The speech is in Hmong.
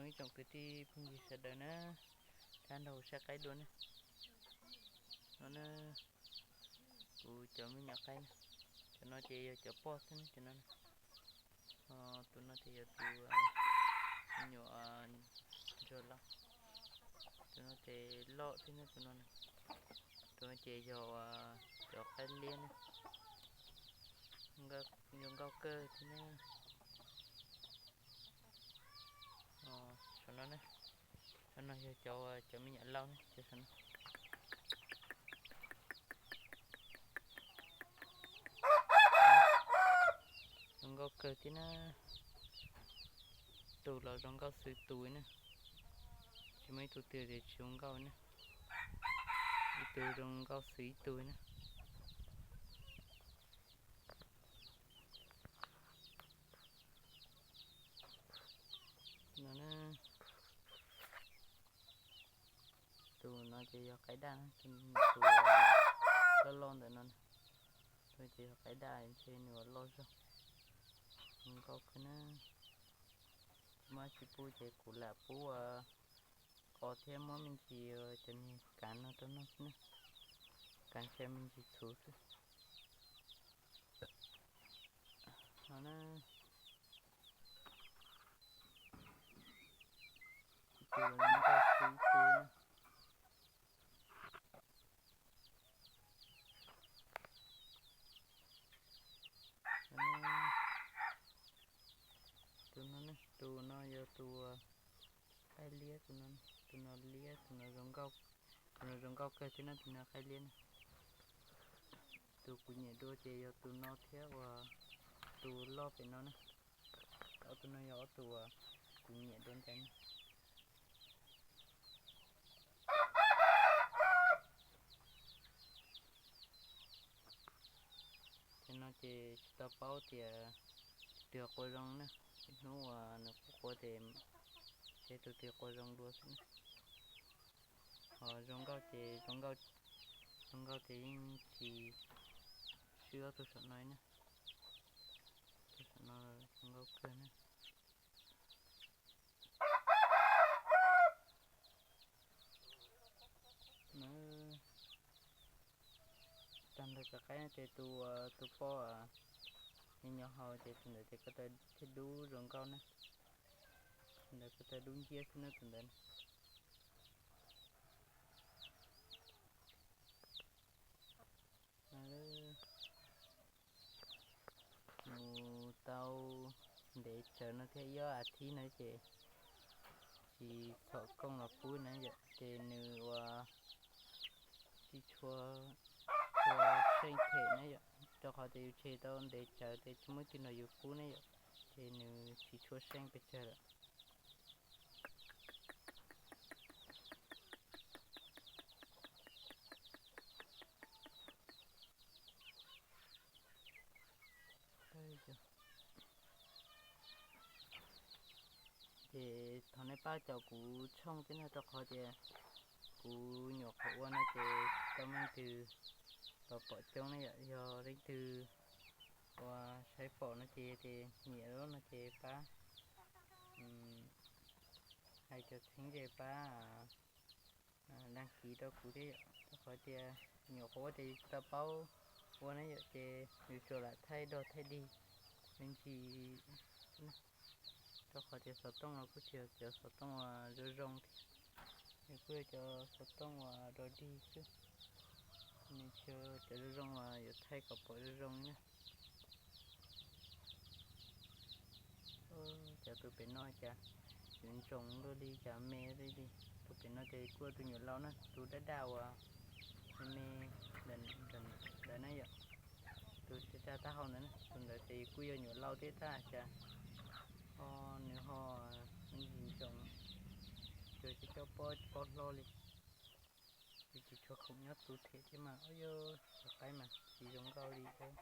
Ib tsoom kwv tij phooj ywg sawv daws na, thab nrog saib qaib dua na. No na, kuv cov me nyuam qaib na, cov no ces yog cov poj xwb na, cov no. Tus no ces yog tus me nyuam ntsuag loj, tus no ces loj thiab na, tus no na. Tus no ces yog cov qaib liab na, zoo nkauj kawg thiab na. Saum no na, saum no yog cov, cov me nyuam lauj na, cov saum no. Zoo nkauj kawg thiab na. Tus los zoo nkauj xwb tus na. Tsis muaj ib tug twg tias tsis zoo nkauj na. Ib tug zoo nkauj xwb ib tug na. No na, tus no ces yog qaib daj, tus loj loj ntawm no, tus ces yog qaib daj ntshe nws ua loj zog. Zoo nkauj kawg na. Tsis muaj tsis pub ces kuv lam pub ua qos thiab muab me ntsis cov niag kav no rau noj xwb na. Kav ntshe me ntsis txhuv xwb. No na, tus nkauj xwb tus na. Tus no, tus no yog tus qaib liab, tus no, tus no liab, tus no zoo nkauj, tus no zoo nkauj kawg thiab na, tus no qaib liab na. Tus kuv nyiam dua ces yog tus no thiab uas tus loj pem no na. Ob tug no yog ob tug uas kuv nyiam dua ntais na. Ces no ces tsis tau paub tias tus twg qua zoo na, hnub uas nws qua qua ces seb tus twg qua zoo dua xwb na. Ho zoo nkauj ces zoo nkauj, zoo nkauj ces yeej tsis swb ob tug saum no na. Tus saum no zoo nkauj kawg na. Tag nrho cov qaib ces tus, tus poj nyob nyob hauv ces tus ntawd ces koj tau thiaj dub zoo nkauj na. Tus ntawd koj tau dub nciab xwb na tus ntawd. Mus tau ntev tsawv no thiab ib ob as thiv no ces tsis txhom kooj los pub na yom, ces nws ua tsis tshua, tshua seej them na yom, rau qhov tias yus tseg tau ntev tsawv ces tsis muaj twg nrog yus pub na yom, ces nws tsis tshua seej pes tsawg lawm. Ces thov nej pab caum kuv tshooj thiab no rau qhov tias kuv nyuam qhuav ua no ces tsis tau muaj leej twg los pom coob na yom, yog leej twg uas saib pom no ces, ces nyiam no ces pab hais cov txheeb ces pab đăng ký rau kuv thiab yom, rau qhov tias nyuam qhuav ua ces tsis tau paub ua na yom, ces yuav tsum lam thaij dog thaij dig me ntsis, rau qhov tias xov tooj los kuj tsis yog cov xov tooj uas zoo zoo thiab, nws kuj yog cov xov tooj uas dog dig xwb, nws tsis yog cov zoo zoo uas yuav thaij kom pom zoo zoo li na. Cov tus pem no cas yuav ntsoov luaj li cas me li li. Tus pem no ces kuj tus nyuam laus na, tus daj daj uas me me ntawd na yom. Tus daj daj taub hau ntawd na, tus ntawd ces kuj yog nyuam laus thiab tab cas ho nws ho me ntsis ntsoov, tsuas coj coj pob pob hlob li. Yus tsis tshua khoom nyob tu them thiab mas, o yog cov qaib mas tsis zoo nkauj li thiab.